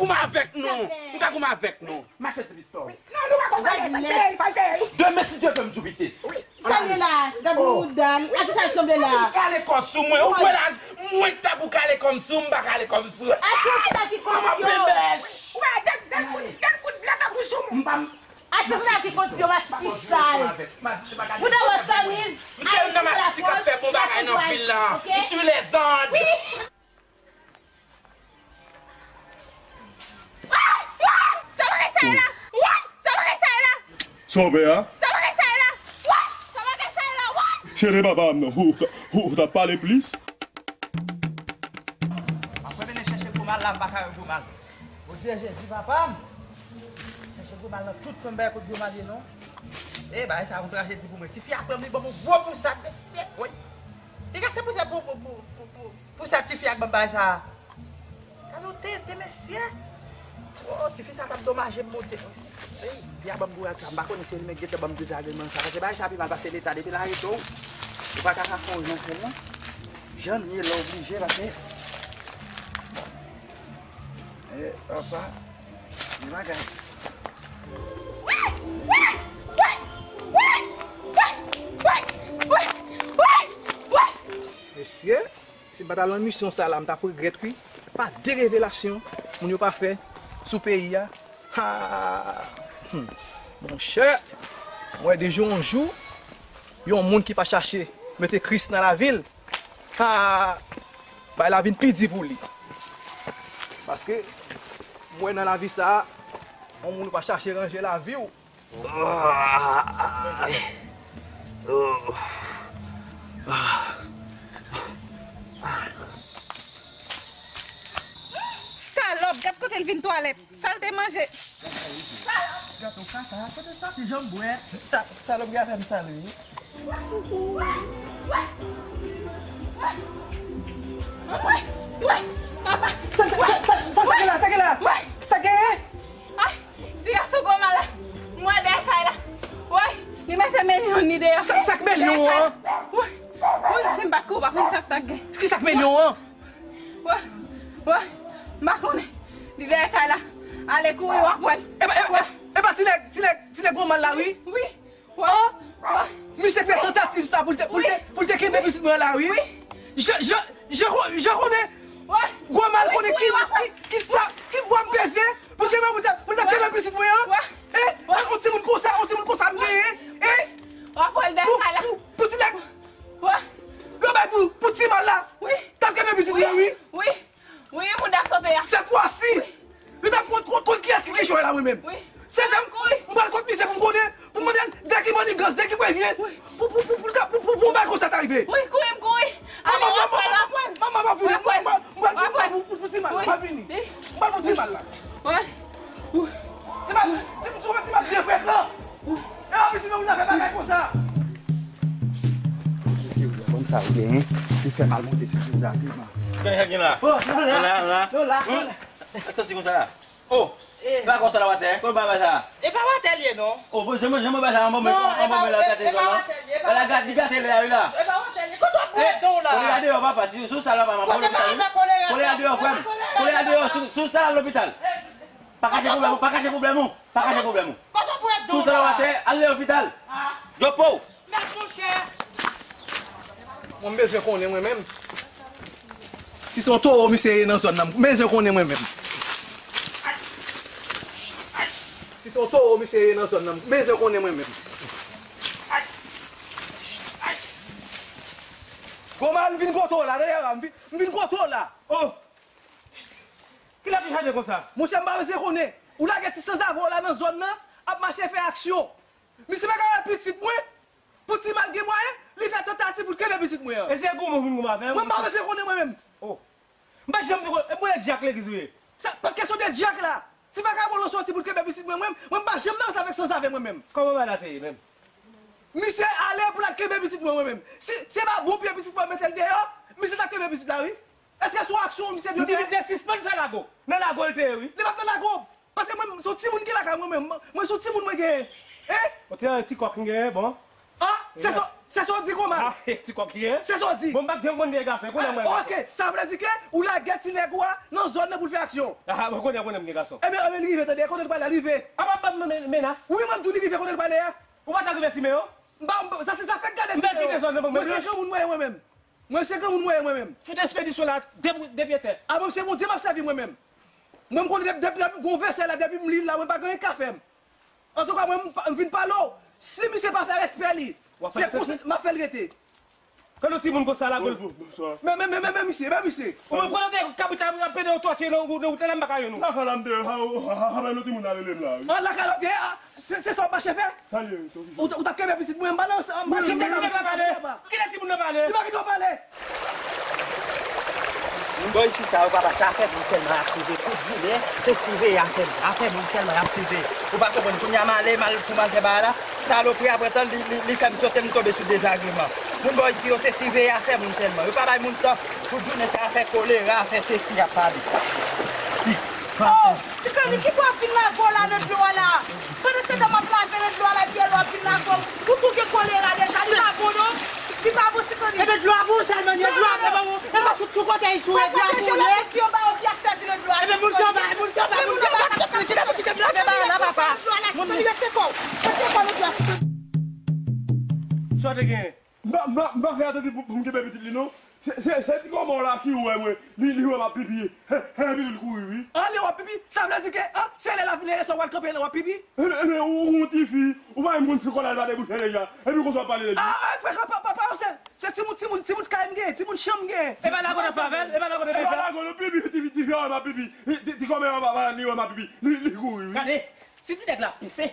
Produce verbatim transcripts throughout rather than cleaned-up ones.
Goumen avèk nou. M ka goumen avèk nou. Mache ti pistòl. Non, nou pa konn fache, fache. Demen, si Dye vle, m di w pitit. Sa l ye la? Gad mouda l. A ki sa l sanble la? Kale kò sou mwen. Ou kwè la, mwen k ta pou kale kò m sou, m pa kale kò m sou. Aksyon sila ki kont yo. Manman pemèch. Wè, dèk, dèk fout, dèk fout, la ka bouch ou. M pa m- Aksyon sila ki kont yo, masisi sal. Mouda w samiz. M se youn nan masisi k ap fè bon bagay nan vil lan. M sou lèzòd. Woy! Woy! Sa bagay sa ye la? Woy! Sa bagay sa ye la? Sa w pè a? Sa bagay sa ye la? Woy! Sa bagay sa ye la? Woy! Cheri papa m nan, ou, ou, ou t ap pale plis? Apre vini chèche gwo mal la, m pa ka wè gwo mal. Bondye Jezi papa m. Chèche gwo mal nan tout fèm bay kot gwo mal ye non. E bagay sa yon trajedi pou mwen. Tifi a pran m li ban m yon gwo pousad mesye. Woy. Piga se pousad pou, pou, pou, pou, pou, pou sa tifi a k ban m bagay sa. Gade yon tenten mesye. Oh, tifi sa t ap domaje m, Bondye. Ey, li a ban m kouraj sa. M pa konnen si li menm gentan ban m dezagreman sa. Paske bagay sa pi mal pase leta. Depi l arete w, ou pa ka ka fè yon jan fè l non. Jan l ye la oblije paske. Eh, papa. Gen bagay. Mesye. Si m pa t al nan misyon sa la, m t ap regrèt wi. Pa de revelasyon moun yo pa fè sou peyi a. Ha! Hmm. Monchè, m wè de jou an jou, yon moun ki pa chache mete Kris nan lavi l, ha! Bagay la vin pi di pou li. Paske, m wè nan lavi sa a, yon moun ou pa chache ranje lavi w, Salòp, gad kote l vin twalèt. Sa l te manje. Salòp. Gato kaka, kote soti janm bwè. Sa, salòp gen afè m sal wi. Sa, sa, sa, sa, sa gen la, sa gen la? Sa gen? Ti gason gwo mal la. M wè dèyè kay la. Woy, li mete milyon ni deyò. Sa, sa k milyon an? Woy, woy, si m pa t kouri, w pa konn sa k t ap gen. Ki sa k milyon an? Woy, woy, m pa konnen. Li dèyè kay la. Ale kouri, w ap wè l. E pa, e, e, e pa ti nèg, ti nèg, ti nèg gwo mal la, wi. Wi. An? Misye fè tantativ sa pou l te, pou l te, pou l te kenbe pitit mwen an la, wi. Je, je, je, je konnen. Gwo mal konnen ki, ki, ki sa, ki bwa m peze pou l kenbe, pou l te, pou l te kenbe pitit mwen an. E, e, on timoun konsa, on timoun konsa m genyen. E, pou, pou, pou ti nèg. Yo bay pou, pou ti mal la. T ap kenbe pitit mwen, wi. Wi, mouda kanpe a. Sèt fwa si. Li t ap kont, kont, kont kiyès ki gen jwè la, mwen menm. Wi. Se sa, m pral kont misye pou m konnen, pou m mande l de ki mannigans, de ki prevyen, pou, pou, pou, pou, pou, pou, pou yon bagay konsa ta rive. Wi, kouri, m kouri. Ale, w ap pran, w ap pran. Manman, manman, manman, pa vini. M pral, m pral pou, pou, pou, pou ti mal la, pa vini. M pral pou ti mal la. Ti mal, ti, ti mal byen frekan. E anplis, si nou ta fè bagay konsa. Mesye, ou konn sa ou genyen, li fè mal monte sou ti zafè man. Kòman sa gen la? Oh, nou la, nou la, nou la. Sa santi konsa la? Oh, e pa konsa la watè, kòman bagay sa? E pa watè l ye non. Oh, bon, jan mwen, jan mwen bay sa, an bon, an bon, la gate la, la gate, li gate la, wi la. E pa watè l ye, kote w ap bwè dan w la? Kolera deyò, papa, si, sou sa la, papa, kolera deyò, frè m. Kolera deyò, sou, sou sa la, lopital. Pa kache pwoblèm ou, pa kache pwoblèm ou, pa kache pwoblèm ou. Sou sa la watè, al lopital. Djopo. Mèt monchè. Mwen, m bezwen konnen mwen menm. Si se yon towo misye ye nan zòn nan, m bezwen konnen mwen menm. Si se yon towo misye ye nan zòn nan, m bezwen konnen mwen menm. Gwo mal, m vin kote w la, tande, m vin, m vin kote w la. Oh! Kilè ki chanje konsa? Monchè, m pa bezwen konnen. Ou lage ti sanzave w la nan zòn nan, ap mache fè aksyon. Misye pa ka wè pitit mwen. Pou ti mal gen mwayen, li fè tantativ pou l kenbe pitit mwen an. E se goumen ou vin goumen avè m? Mwen, m pa bezwen konnen mwen menm. Oh. M pa janm vin konnen, e mwen e dyak legliz ou ye? Sa pa t kesyon de dyak la. Ti vakabon lan soti pou l kenbe pitit mwen, mwen, mwen m pa janm nan avèk sanzave mwen menm. Kòman bagay la te ye menm? Misye ale pou l al kenbe pitit mwen, mwen menm. Si se pa bon pye pitit mwen mete l deyò, misye t ap kenbe pitit la, wi. Èske se yon aksyon misye dwe fè? M di misye sispann fè lago. Nan lago l te ye, wi. Li pa t nan lago. Paske mwen, se yon timoun ki lakay mwen menm. Mwen, se yon timoun mwen genyen. Hein? Ou te yon ti kòk m genyen, bon. Ah! Se sa, se sa w di kòman? Ah, ti kòk li ye? Se sa w di. Bon, m pa t janm konn gen gason, konnen mwen gen gason. Ok, sa vle di ke ou lage ti nèg ou a nan zòn nan pou l fè aksyon. Ah, bon, konnen, konnen m gen gason. Ebyen, ebyen, li rive, tande, kote l prale a, li rive. A pa ban m men-, menas. Wi, mwen m tou li rive, kote l prale a. Ou pa t al rive Simeyon? M pa, m pa, sa se zafè gade Simeyon. M kite zòn nan, mwen menm. Mwen se granmoun mwen ye, mwen menm. Mwen se granmoun mwen ye, mwen menm. Fout espedisyon la, de, de pye tè. A, mwen se Bondye m ap sèvi, mwen menm. Mwen m konnen depi, depi, depi gon vèsè la, depi m li la, mwen pa gen anyen k ka fè m. Antouka, mwen, m pa, m vin pale w. Si misye pa fè respè li, se konsa m ap fè l rete. Kòman yon timoun konsa la, gòl? Bon, bon, bonswa. Men, men, men, men, men misye, men misye. Ou menm, kote w te kabrit ap pede yon tòche nan wout la, m pa ka jwenn ou. Lakay la m te ye, ha, ha, ha, ha, men yon timoun la rele m la, wi. An lakay la w te ye, a, se, se sa w ap mache fè? Sa l ye, wi, tonton. Ou t-, ou t ap kenbe pitit mwen, m pa nan, m pa janm nan. Kite timoun nan pale. Kite timoun nan pale. Li pa kite w pale. Moun bò isi sa yo, papa, se afè moun sèlman y ap siveye. Tout jounen, se siveye afè moun. Afè moun sèlman y ap siveye. Ou pa konprann, kounye a m ale, m al pou m al fè bagay la. Salopri ap antann, li, li, li fè m sote, m tonbe sou dezagreman. Moun bò isi yo, se siveye afè moun sèlman. Yo pa bay moun tan. Tout jounen, se afè kolera, afè sesi y ap pale. Oh, Ti Kenny, kibò w ap vin lave w la nan dlo a la? Pandan se tan m ap lave nan dlo a la, epi lè w ap vin lave w, ou tou gen kolera deja, li pa bon non. Li pa bon, Ti Kenny. Epi dlo a pou ou sèlman, dlo a pou ou. E pa sou, sou kote l sou, e dlo a pou ou ye. Fò w pwoteje lòt moun ki anba w ki ap sèvi nan dlo a. Epi moun ki anba, moun ki anba, moun ki anba, kite m lave bagay la, papa. Ti Kenny, rete kò w. Rete kò w nan dlo a, Ti Kenny. Sa w te genyen? M pa, m pa, m pa fè atande pou, pou m kenbe pitit li non. Se, se, se ti kòmò la ki wè mwen, li, li wè m ap pipi. He, he, epi li kouri wi. An, li wè w ap pipi? Sa vle di ke, an, se lè l ap vin lè swa w al kanpe lè w ap pipi? Enben, enben, ou, ou yon tifi, ou pa menm konn si kòlè a pa debouche deja. Epi konsa w ap pale de li. A, a, frè, pa, pa, pa, se, se timoun, timoun, timoun kay m genyen, timoun chanm m genyen. E pa la w ap fè avè l, e pa la w ap fè avè l. E pa la w ap pipi, tifi, tifi a wè m ap pipi. Ti, ti, ti kòmè a pa, pa, li wè m ap pipi. Li, li kouri wi. Gade, si ti nèg la pise,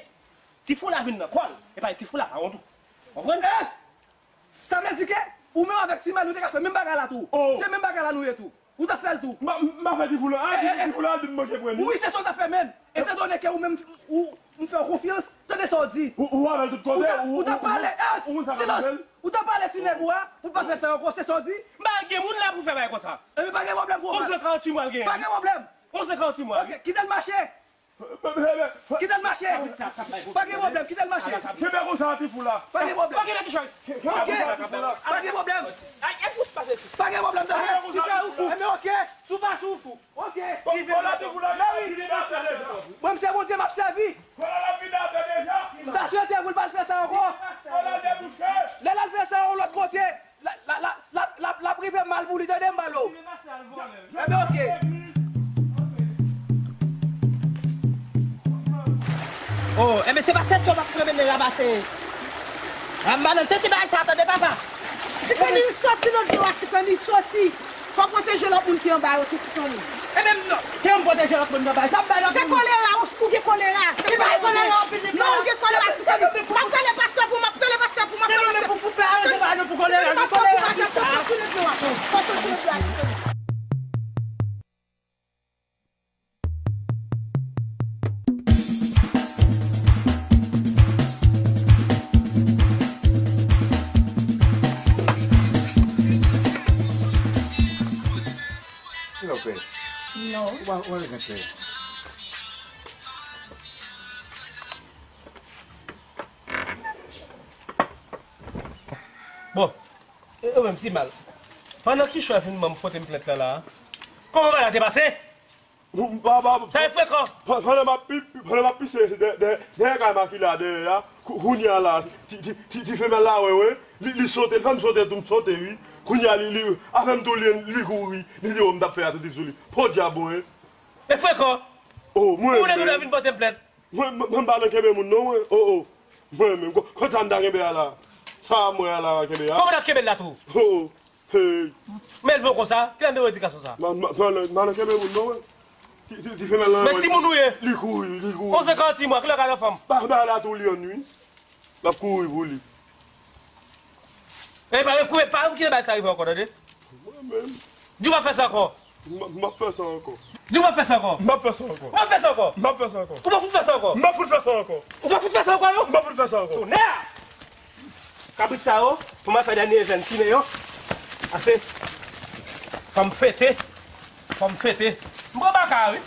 ti fou la vin nan kò l, e pa ti fou la pa wont ou. Konprann? Yes! Sa vle di ke ou menm avèk Ti Mali, nou te ka fè menm bagay la tou. Oh. Se menm bagay la nou ye tou. Ou t ap fè l tou. M pa, m pa fè ti fou la. Ah, eh, eh, ti fou la, di m manke pran li. Wi, se sa w t ap fè menm. Etandone ke ou menm, ou, m fè w konfyans, tande sa w di. Ou, ou avè l tout kote, ou, ou, ou t ap pale, eh, silans. Ou t ap pale ti nèg ou a, pou pa fè sa ankò, se sa w di. M pa gen moun la pou fè bagay konsa. Ebyen, pa gen pwoblèm, gwo. Yon san karant mil m pral genyen. Pa gen pwoblèm. Yon san karant mil m. Ok, kite l mache. Kite l mache. Pa gen pwoblèm, kite l mache. Kenbe konsa, ti fou la. Pa gen pwoblèm. Pa gen pwoblèm. Ok. Pa gen pwoblèm. Pa gen pwoblèm, tande. Enben, ok. Sou pa sou fou. Ok. Mwen, m se Bondye m ap sèvi. M ta swete pou l pa al fè sa ankò. Lè l al fè sa yon lòt kote, L ap, l ap, l ap, l ap, l ap rive mal pou li, tande m ba l ou. Enben, ok. Oh, enben, se pa sèsyon m ap mennen la pase. Anba nan tete bagay sa, tande, papa. Ti Kenny, soti nan dlo a, Ti Kenny, soti. Fò w pwoteje lòt moun ki anba yo tou, Ti Kenny. Enben, non. Ke m pwoteje lòt moun nan bay sa, m bay lòt moun. Se kolera, ou, ou gen kolera. Se kolera. Non, ou gen kolera, Ti Kenny. M ap rele pastè pou, m ap rele pastè pou, m ap rele pastè. Se nou menm pou fout fè, se pa nou pou kolera, nou kolera. Fò soti nan dlo a. Fò soti nan dlo a, Ti Kenny. Kilè w pè? Non. Ou pa, ou pa bezwen pè. Bon, e, e menm ti mal. Pandan Kichòy fin ban m pote m plent la la, kòman bagay la te pase? Sa e frekan. Pandan m ap pi-, pandan m ap pise dè-, dè-, dèyè kay Makila dèyè a, kou-, kounye a la, ti, ti, ti, ti femèl la wè, wè, li, li sote, li fè m sote tou, m sote, wi. Kounye a, li, li, afè m tou, li, li kouri, li di, o, m t ap fè atouti sou li. Podyab, wi. E frekan. O, mwen menm. Ou vle vin pote m plent? Mwen, mwen, mwen pa nan kenbe moun, non, mwen. O, o. Mwen menm, ko-, kot sa m ta kenbe a la? Sa a mwen a la, kenbe a. Kòman w t ap kenbe l la tou? O, o. Hey. Men l fè w konsa, kilè m te wè edikasyon sa? M, m, m, m pa nan kenbe moun, non, mwen. Ti, ti, ti femèl lan, men timoun ou ye. Li kouri, li kouri. Yon senkant ti mwa, kilè w ka nan fanm? Ba, ba la tou li ann wi. L ap kouri pou li. E pa, pa, pa, kite bay sa rive ankò, tande? Mwen menm. Di w p ap fè sa ankò. M, m ap fè sa ankò. Di w p ap fè sa ankò. M ap fè sa ankò. M ap fè sa ankò. M ap fè sa ankò. Ou p ap fout fè sa ankò. M ap fout fè sa ankò. Ou p ap fout fè sa ankò, non? M ap fout fè sa ankò. Tonè! Kabrit sa yo, pou m al fè dènye jèn Simeyon. Ase. Fò m fete. Fò m fete. M pran baka, wi.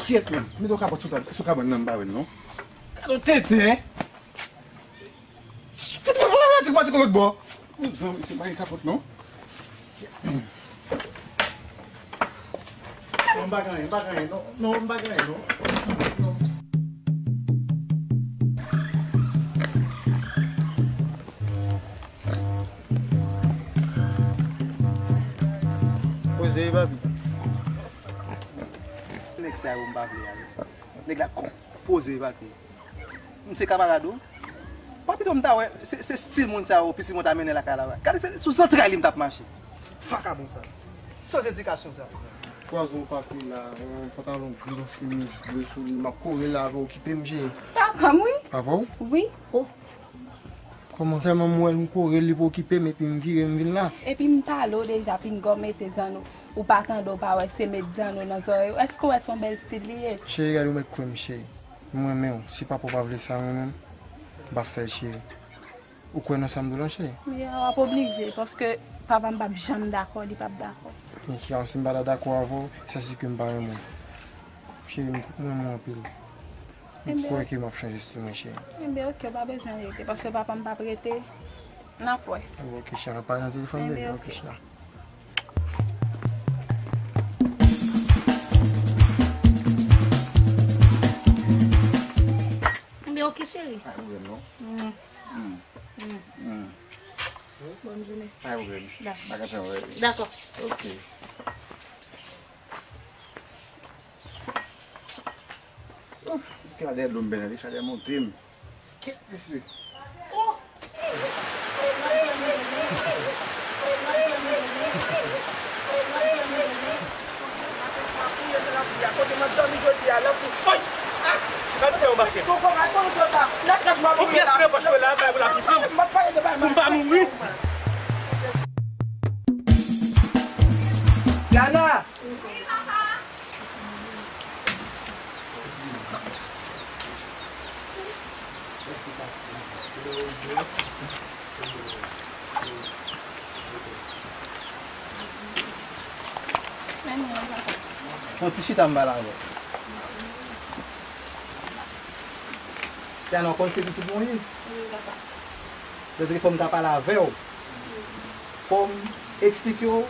Kyèt, menm. Mete yon kapòt sou tab-, sou kabann nan, m pa wè l, non. Gade yon tenten. Lòt bò. Zanmi, se pa yon kapòt, non. Non, m pa gen anyen, m pa gen anyen, non. Non, m pa gen anyen, non. Poze, papi. Nèg sa yo m pa vle a. Nèg la ko-, poze, papi. M se kamarad ou. Pa pito m ta wè, se, se stil moun sa yo, pitit mwen ta mennen lakay la. Gade, se sou zantray li m t ap mache. Vakabon sa. Sans éducation sa. Kwaze w papi la, yon pantalon gri, yon chemiz ble sou li, m ap kore l la, pa okipe m, cheri. Papa m, wi. Papa w? Wi. Oh. Kòman sèlman m wè l, m kore l, li pa okipe m, epi m vire, m vin la. Epi m pale w deja, pinga w mete zanno. Ou pa tande, w pa wè, se met zanno nan zòrèy ou. Èske w wè se yon bèl stil li ye? Cheri, gade, ou mèt kwè m, cheri. M renmen w. Si papa w pa vle sa, mwen menm, m p ap fè l, cheri. Ou kwè nan sa m di w la, cheri? Wi, w ap oblije, paske papa m p ap janm dakò, li p ap dakò. Men cheri, si m pa ta dakò avè w, sa se ke m pa renmen w. Cheri, m renmen w anpil. M kwè ke m ap chanje stil mwen, cheri. Enben, oke, w pa bezwen rete, paske papa m p ap rete. N ap wè. Enben, oke, cheri, n ap pale nan telefòn, bebe, oke, cheri. Enben, oke, cheri. Pa gen pwoblèm, non. Mm. Mm. Mm. Mm. Bòn jounen. Pa gen pwoblèm. Dakò. Dakò. Oke. Ouf, chalè dlo m bèl, chalè monte m. Kèt mesye. Oh! Kote m ap dòmi jodi a, lankou foy. Gad sa yo mache. Yon pyès nan pòch mwen la, bay pou lapi pran. Pou m pa mouri. Tiana! Fè yon ti chita m pale avè w. Tiana, w konn se pitit mwen ye? Wi, papa. Paske fò m ta pale avè w. Fò m eksplike w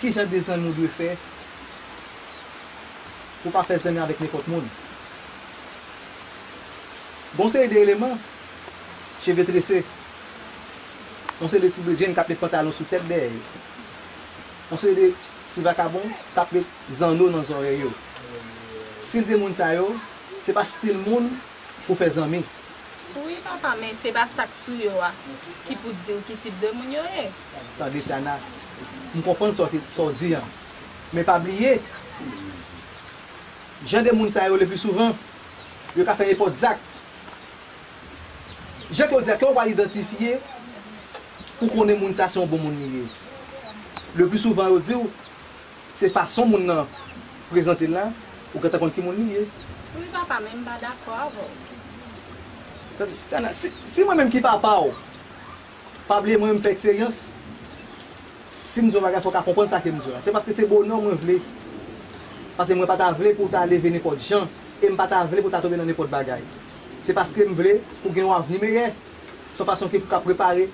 kijan de zanmi w dwe fè pou w pa fè zanmi avèk nenpòt moun. Gon seri de eleman, cheve trese, yon seri de ti bredjenn k ap met pantalon sou tèt dèyè yo, yon seri de ti vakabon k ap met zanno nan zòrèy yo. Stil de moun sa yo, se pa stil moun pou fè zanmi. Wi, papa, men se pa sa k sou yo a ki pou di w ki tip de moun yo ye. Tande, Tiana, m konprann sa w, sa w di an. Men pa bliye, jan de moun sa yo, le pli souvan, yo ka fè nenpòt zak. Jan ke w di a, ke w pa idantifye, pou konnen moun sa se yon bon moun li ye. Le pli souvan, yo di w, se fason moun nan prezante l la, ou gentan konn ki moun li ye. Wi, papa, men m pa dakò avè w. Tiana, si, si mwen menm ki papa w, pa bliye mwen menm fè eksperyans, si m di yon bagay, fò w ka konprann sa ke m di w la. Se paske se bonè mwen vle. Paske mwen pa ta vle pou w ta leve nenpòt jan, e m pa ta vle pou w ta tonbe nan nenpòt bagay. Se paske m vle pou w gen yon avni meyè. Se yon fason ke pou ka prepare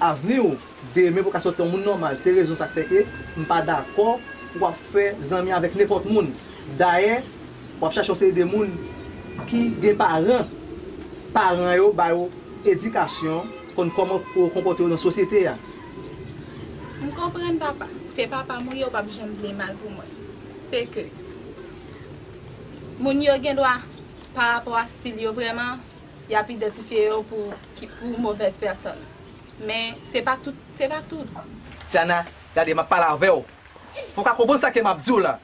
avni w demen pou w ka sòti yon moun nòmal. Se rezon sa k fè ke m pa dakò pou w ap fè zanmi avèk nenpòt moun. Dayè, w ap chache yon seri de moun ki gen paran. Paran yo ba yo edikasyon, konn kòman pou yo konpòte yo nan sosyete a. M konprann, papa. Se papa m ou ye, ou p ap janm vle mal pou mwen. Se ke moun yo gen dwa, pa rapò a stil yo vrèman, y ap idantifye yo pou, ki, pou movèz pèsòn. Men, se pa tout, se pa tout. Tiana, gade, m ap pale avè w. Fò w ka konprann sa ke m ap di w la.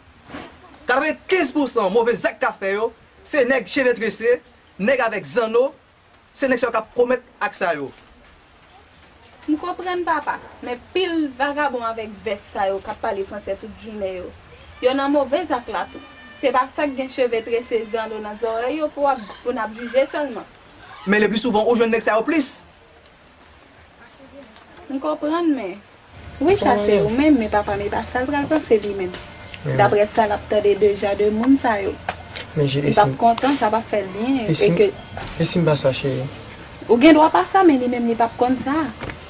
Katrevenkenz pousan move zak k ap fè yo, se nèg cheve trese, nèg avèk zanno, se nèg sa yo k ap komèt ak sa yo. M konprann, papa, men pil vagabon avèk vès sa yo k ap pale fransè tout jounen yo, yo nan move zak la tou. Se pa sa k gen cheve trese, zanno nan zòrèy yo pou ap, pou n ap jije sèlman. Men le pli souvan, ou jwenn nèg sa yo plis. M konprann, men. Wi, sa se ou menm, men papa m e pa sa l pral panse li menm. Daprè sa l ap tande deja de moun sa yo. Li p ap kontan, sa p ap fè l byen. E si m pa sa, cheri? Ou gen dwa pa sa, men li menm li p ap konn sa.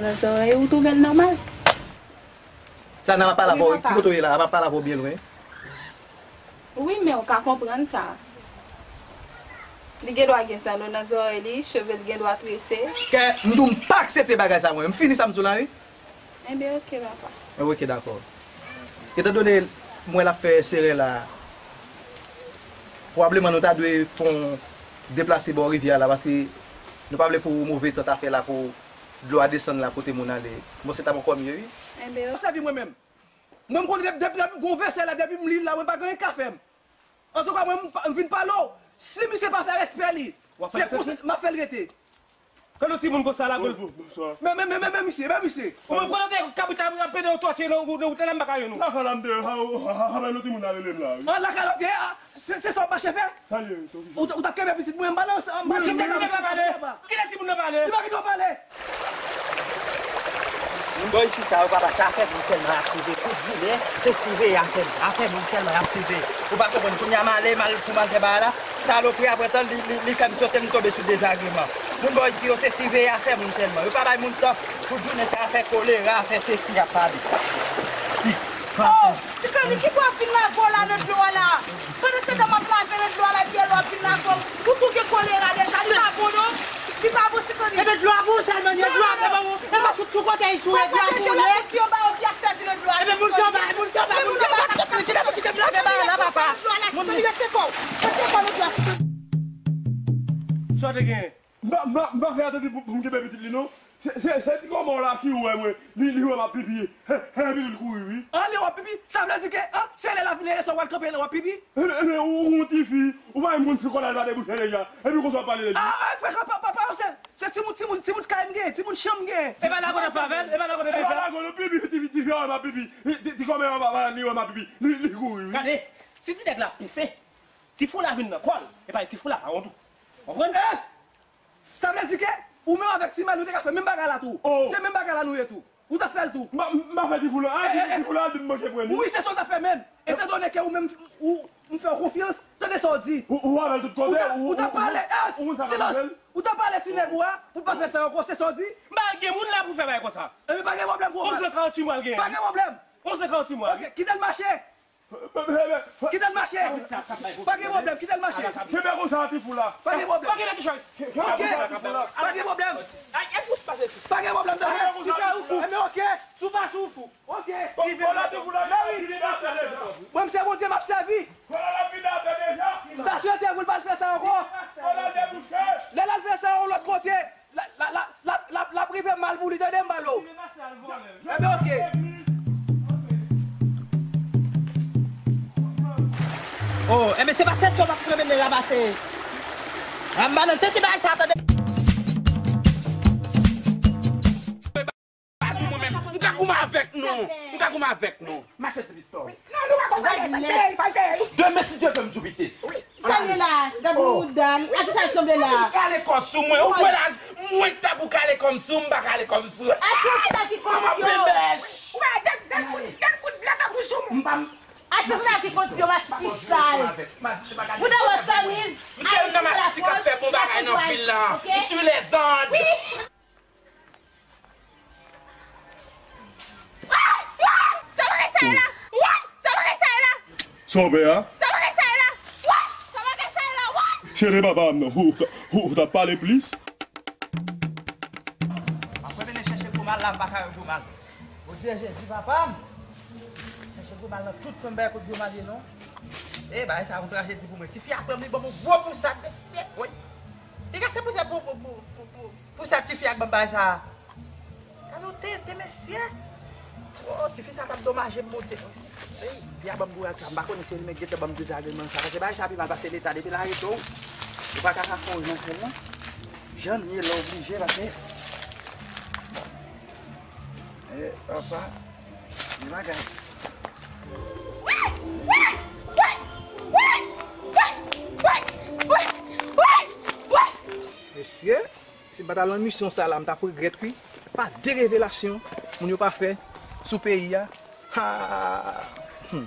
nan zòrèy, ou twouve l nòmal? Sa nan ap pale avè w, ki kote w ye la? Ap pale avè w byen lwen. Wi, men ou ka konprann sa. Li gen dwa gen zanno nan zòrèy li, cheve l gen dwa trese. Kè, m di w m pa aksepte bagay sa mwen. M fini sa m di w la, wi. Enben, oke, papa. Enben, oke, dakò. Etandone m wè l ap fè seren la, pwobableman nou ta dwe fè yon deplase bò rivyè a la, paske nou pa vle pou move tan ta fè la pou dlo a desann la kote moun ale. Bon, se ta poko mye, wi. Enben, oke. Sèvi mwen menm. Mwen, m konn depi, depi, depi gon vèsè la, depi m li l la, mwen pa gen anyen k ka fè m. Antouka, mwen, m pa- m vin pale w. Si misye pa fè respè li, se konsa m ap fè l rete. Kado timoun konsa la, gòl. Bon, bon, bonswa. Men, men, men, men, men misye, men misye. Ou menm kote kabrit ap pede ou tòche nan wout la, m pa ka jwenn ou. Lakay la m te, ha, ha, ha, ha, nou timoun la rele m la, wi. An lakay la w te ye, a, se, se sa w ap mache fè? Sa l ye, wi, tonton. Ou t- ou t ap kenbe pitit mwen, m pale ansanm, m mache. Kite timoun nan pale. Kite timoun nan pale. Kite timoun nan pale. Li pa kite w pale. Moun bò isi sa yo, papa, se afè moun sèlman y ap siveye. Tout jounen, se siveye afè moun. Afè moun sèlman y ap siveye. Ou pa konprann, kounye a m ale, m al pou m al fè bagay la. Salopri ap ret tann, li, li, li fè m sote, m tonbe sou dezagreman. Moun bò isi yo, se siveye afè moun sèlman. Yo pa bay moun tan. Tout jounen, se afè kolera, afè sesi y ap pale. Oh, Ti Kani, ki bò w ap vin lave w la nan dlo a la? Pandan se tan m ap lave nan dlo a la, epi lè w ap vin lave w, ou tou gen kolera deja, li pa bon non. Li pa bon, Ti Kani. Epi dlo a pou ou sèlman, dlo a pou ou, e pa sou, sou kote isi, dlo a pou ou ye. Fò pwoteje lòt moun ki anba yo, ki ap sèvi nan dlo a, Ti Kani. Epi moun ki anba, moun ki anba, moun ki anba, kite m, kite m lave bagay la, papa. Dlo a la, Ti Kani, rete kò. Rete kò nan dlo a, Ti Kani. Sa w te genyen? M pa, m pa, m pa fè atenti pou, pou m kenbe pitit li non. Se, se, se ti kòmò la ki wè mwen, li, li wè m ap pipi. He, he, epi li kouri, wi. An, li wè w ap pipi? Sa vle di ke, an, se lè l ap vin lè sa w al kanpe lè w ap pipi? Enben, enben, ou, ou yon tifi, ou pa menm konn si kòlèj la debouche deja. Epi konsa w ap pale de li. A, a, frè, pa, pa, pa, se, se timoun, timoun, timoun kay m gen, timoun chanm m gen. E pa lago n ap fè avè l, e pa lago n ap fè. E pa lago non, pipi, tifi, tifi a wè m ap pipi. Ti, ti, ti kòmè a pa, pa, li wè m ap pipi. Li, li kouri, wi. Gade, si ti nèg la pise, ti fou la vin nan kò l, e pa ti fou la pa wont ou. Konprann? Sa vle di ke ou menm avèk Ti Mali, nou te ka fè menm bagay la tou. Oh. Se menm bagay la nou ye tou. Ou t ap fè l tou. M pa, m pa fè ti fou la. Ah, ti, ti fou la, al di m manke pran li. Wi, se sa w t ap fè menm. Etandone ke ou menm, ou, m fè w konfyans, tande sa w di. Ou, ou avè l tout kote, ou, ou, ou t ap pale, ou, ou konn sa k ap fè l. Ou t ap pale ti nèg ou a, pou pa fè sa ankò, se sa w di. M pa gen moun la pou fè bagay konsa. Ebyen, pa gen pwoblèm, gwo mal. Onz an karant uit mwa l genyen. Pa gen pwoblèm. Onz an karant uit mwa. Ok, kite l mache. Kite l mache. Pa gen pwoblèm, kite l mache. Kenbe konsa, ti fou la. Pa gen pwoblèm. Ok. Pa gen pwoblèm. Pa gen pwoblèm, tande. Enben, ok. Sou pa sou fou. Ok. Mwen, m se Bondye m ap sèvi. M ta swete pou l pa t fè sa ankò. Lè l al fè sa yon lòt kote, L ap, l ap, l ap, l ap, l ap rive mal pou li, tande m, balo. Enben, ok. Oh, enben, se pa sesyon m ap premene la pase. Anba nan tete bagay sa, tande. Pa di mwen menm. M ka goumen avèk nou. M ka goumen avèk nou. Mache ti pistòl. Non, nou pa konn sa, sa, sa, sa, sa. Demen, si Dye vle, m di w pitit. Sa l ye la? Gad mouda l. A ki sa l sanble la? Ou kale kò sou mwen. Ou kwè la, mwen k ta pou kale kò m sou, m pa kale kò m sou. Aksyon sila ki kont yo. Manman pemèch. Ou pa gad, gad fout, gad fout, la ka gou sou mwen. M pa m. Aksyon sila ki kont yo, masisi sal. Mouda w samiz. M se youn nan masisi k ap fè bon bagay nan vil lan. M sou lèzòd. Woy! Sa bagay sa ye la? Woy! Sa bagay sa ye la? Sa w pè a? Sa bagay sa ye la? Woy! Sa bagay sa ye la? Woy! Cheri papa m nan, ou, ou, ou t ap pale plis? M ap mennen chèche gwo mal la, m pa ka wè gwo mal. Bondye Jezi papa m! Chèche gwo mal nan tout fèm bay kote gwo mal ye non. E bagay sa yon trajedi pou mwen. Tifi a pran m, li ban m yon gwo pousad, mesye. Woy! Piga se pousad pou, pou, pou, pou, pou, pou sa tifi a k ban m bagay sa a. Gade yon tenten, mesye. Oh, tifi sa t ap domaje m, Bondye. Ey, li a ban m kouraj sa. M pa konnen si li menm gentan ban m dezagreman sa. Paske bagay sa pi mal pase leta. Depi l arete w, ou pa ka, ka fè yon jan fè l non. Jan l ye la oblije, paske eh, papa, gen bagay. Mesye, si m pa t al nan misyon sa la, m t ap regrèt wi. Pa de revelasyon moun yo pa fè sou peyi a. Ha! Hmm.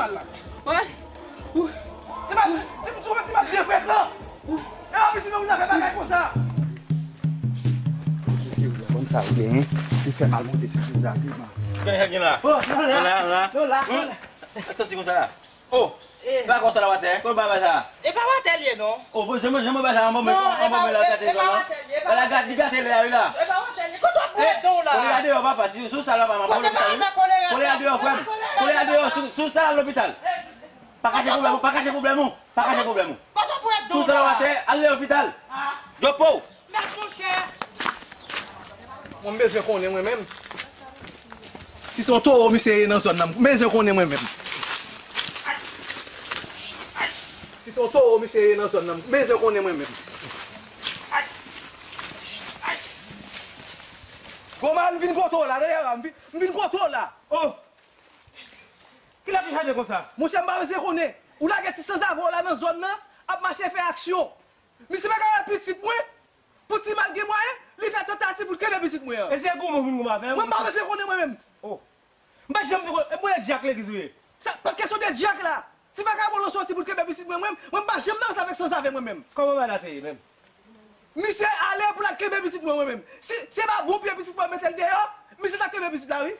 mal la. Wi. Ti mal, ti, ti, ti mal de frekan. E anplis, si nou fè bagay konsa. Kòm sa ou genyen, li fè mal monte sou ti zage, man. Gen, gen la. Oh, non, la. Non, la, non, la. Non, la, non, la. Sa santi konsa la. Oh, e pa konsa la watè, kon ba sa. E pa watè li ye non. Oh, bon, janm, janm ba sa, an bon, an bon, la gate la. La gate, li gate la, wi la. E pa watè li ye. Kote w bwè don la? Kolera deyò, papa, si sou sa la, papa, pa lopital, wi. Kolera deyò, frè m. Kolera deyò, sou, sou sa la, lopital. Pa kache pwoblèm ou, pa kache pwoblèm ou, pa kache pwoblèm ou. Kote w bwè don la? Sou sa la, watè, al lopital. Djopo. Mèt monchè. Mwen, m bezwen konnen mwen menm. Si se yon towo misye ye nan zòn nan, m bezwen konnen mwen menm. Si se yon towo misye ye nan zòn nan, m bezwen konnen mwen menm. Gwo mal, m vin kote w la, tande, m vin, m vin kote w la. Oh! Kilè w te chante konsa? Monchè, m pa bezwen konnen. Ou lage ti sanzave w la nan zòn nan, ap mache fè aksyon. Misye pa ka wè pitit mwen. Pou ti mal gen mwayen, li fè tantativ pou l kenbe pitit mwen an. E se goumen ou vin goumen avè m? Mwen, m pa bezwen konnen mwen menm. Oh. M pa janm te konn, e mwen e dyak legliz ou ye? Sa, pa kesyon de dyak la. Ti vakabon lan soti pou l kenbe pitit mwen, mwen, mwen, m pa janm nan avèk sanzave mwen menm. Kòman bagay la te ye menm? Misye ale pou l al kenbe pitit mwen, mwen menm. Si se pa bon pye pitit mwen mete l deyò, misye t ap kenbe pitit la, wi.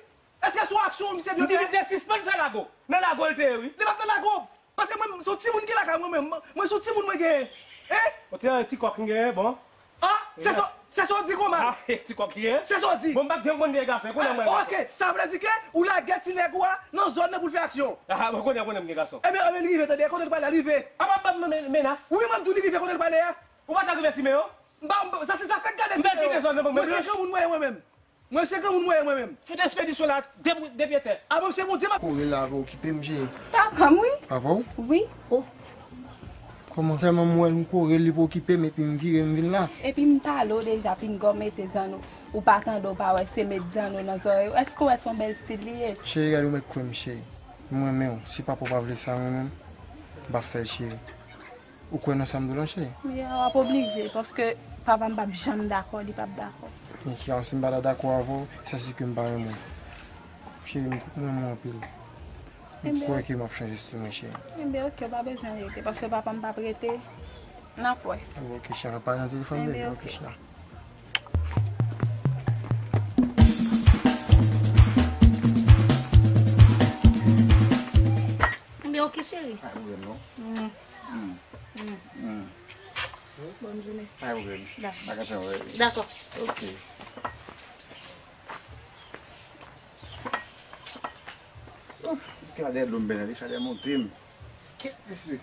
Èske se yon aksyon misye dwe fè? M di misye sispann fè lago. Nan lago l te ye, wi. Li pa t nan lago. Paske mwen, se yon timoun ki lakay mwen menm. Mwen, se yon timoun mwen genyen. Hein? Ou te yon ti kòk m genyen, bon. Ah, se sa, se sa w di kòman? Ah, ti kòk li ye? Se sa w di. Bon, m pa t janm konn gen gason, kounye a mwen gen gason. Ah, ok, sa vle di ke ou lage ti nèg ou a nan zòn nan pou l fè aksyon. Ah, bon, kounye a konnen m gen gason. Ebyen, ebyen, li rive, tande, kote l pral la, li rive. A, pa, pa, men-, menas. Wi, mwen, m di w li rive, kote l prale a. Ou pa sa rive Simeyon? M pa, m pa, sa se zafè gade Simeyon. M kite zòn nan, mwen se granmoun mwen ye mwen menm. Mwen se granmoun mwen ye mwen menm. Fout espedisyon la, de, de pye tè. A bon, se Bondye m ap. Kouri la, pa okipe m, cheri. Papa m, wi. Papa w? Wi. Oh. Kòman tèlman m wè l, m kouri l, li pa okipe m, epi m vire, m vin la. Epi m pale w deja, pinga w mete zanno. Ou pa tande, w pa wè, se met zanno nan zòrèy ou. Èske w wè se yon bèl stil li ye? Cheri, gade, ou mèt kwè m, cheri. M renmen w. Si papa w pa vle sa, mwen menm, m p ap fè l, cheri. Ou kwè nan sa m di w la, cheri? Wi, w ap oblije, paske papa m p ap janm dakò, li p ap dakò. Men cheri, si m pa ta dakò avè w, sa se ke m pa renmen w. Cheri, m renmen w anpil. M kwè ke m ap chanje stil mwen, cheri. Enben, oke, w pa bezwen rete, paske papa m p ap rete. N ap wè. Enben, oke, cheri, pale nan telefòn, bebe, oke, cheri. Enben, oke, cheri. Pa gen pwoblèm, non. Mm. Mm. Mm. Mm. Bòn jounen. Pa gen pwoblèm. Dakò. Pa gen pwoblèm, wi. Dakò. Oke. Ouf, gade dlo m bèl, li chalè monte m. Kèt, mesye.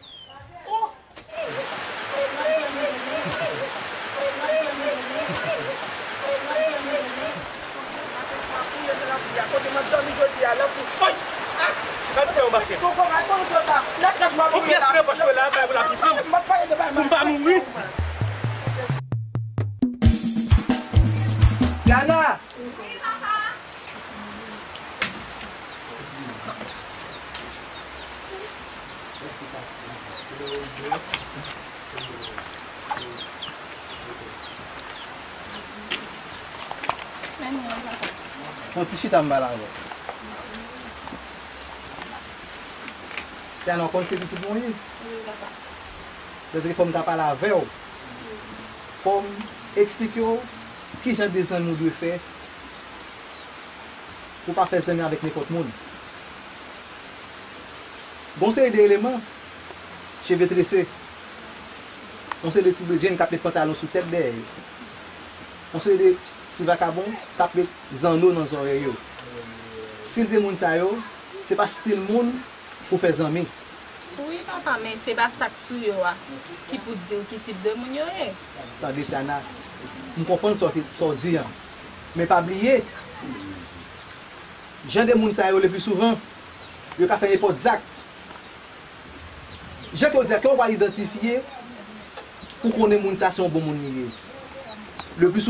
Oh! Kote m ap dòmi jodi a, lankou. Oy! Gad sa yo mache. Yon pyès nan pòch mwen la, bay pou lavi. Pou m pa mouri. Tiana! Fè yon ti chita m pale avè w. Tiana, w konn se pitit mwen ye? Wi, papa. Sa vle di ke fò m ta pale avè w. Fò m eksplike w kijan de zanmi w dwe fè pou w pa fè zanmi avèk nenpòt moun. Gon seri de eleman, cheve trese, yon seri de ti bredjenn k ap met pantalon sou tèt dèyè yo, yon seri de ti vakabon k ap met zanno nan zòrèy yo. Stil de moun sa yo, se pa stil moun pou fè zanmi. Wi, papa, men se pa sa k sou yo a ki pou di w ki tip de moun yo ye. Tande, Tiana, m konprann sa w, sa w di an. Men pa bliye, jan de moun sa yo, le pli souvan, yo ka fè nenpòt zak. Jan ke w di a, ke w pa idantifye, pou konnen moun sa se yon bon moun li ye. Le pli souvan,